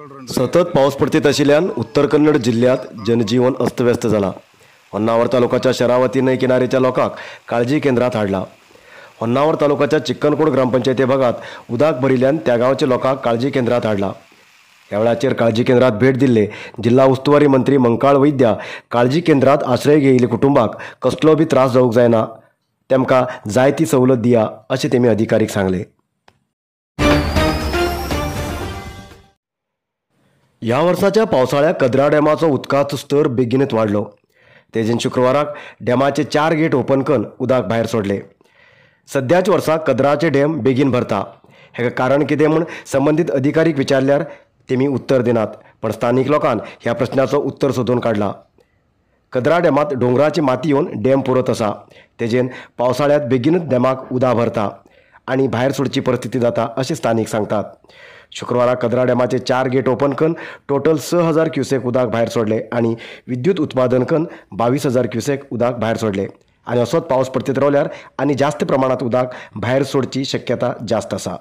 सतत पावस पडतीत आशिल्ल्यान उत्तर कन्नड जिल्ह्यात जनजीवन अस्तव्यस्त जाला. होन्नावर तालुकाच्या शरावती न्हंय किनारेच्या लोकांक काळजी केंद्रात हाडला. होन्नावर तालुकाच्या चिक्कनकोड ग्रामपंचायती भागात उदक भरिल्ल्यान त्या गांवच्या लोकांक काळजी केंद्रात हाडला. ह्या वेळाचेर काळजी केंद्रात भेट दिल्ले जिल्हा उस्तवारी मंत्री मंकाळ वैद्या काळजी केंद्रात आश्रय घेयिल्ले कुटुंबाक कसलो बी त्रास जावंक जायना, तेमकां जाय ती सवलत दिया अशें तेमी अधिकारीक सांगलें. ह्या वर्साच्या पावसाळ्याक कदरा डॅमाचो उदकाचो स्तर बेगीनच वाडलो. तेजेन शुक्रवाराक डॅमाचे 4 गेट ओपन करून उदक भायर सोडले. सद्याच वर्साक कदराचे डॅम बेगीन भरता. हेका कारण कितें म्हूण संबंदीत अधिकारीक विचारल्यार तेमी उत्तर दिनात, पण स्थानीक लोकान ह्या प्रश्नाचो उत्तर सोदून काडला. कदरा डॅमात दोंगराची माती येवन डॅम पुरत आसा. तेजेन पावसाळ्यांत बेगीनच डॅमाक उदक भरता आनी भायर सोडची परिस्थिती जाता अशें स्थानीक सांगतात. शुक्रवारा कदरा डॅमाचे 4 गेट ओपन करून टोटल 6000 क्युसेक उदक भायर सोडले आनी विद्युत उत्पादन करून 22,000 क्युसेक उदक भायर सोडले आनी असोच पावस पडतीत रावल्यार आनी जास्त प्रमाणात उदक भायर सोडची शक्यता जास्त आसा.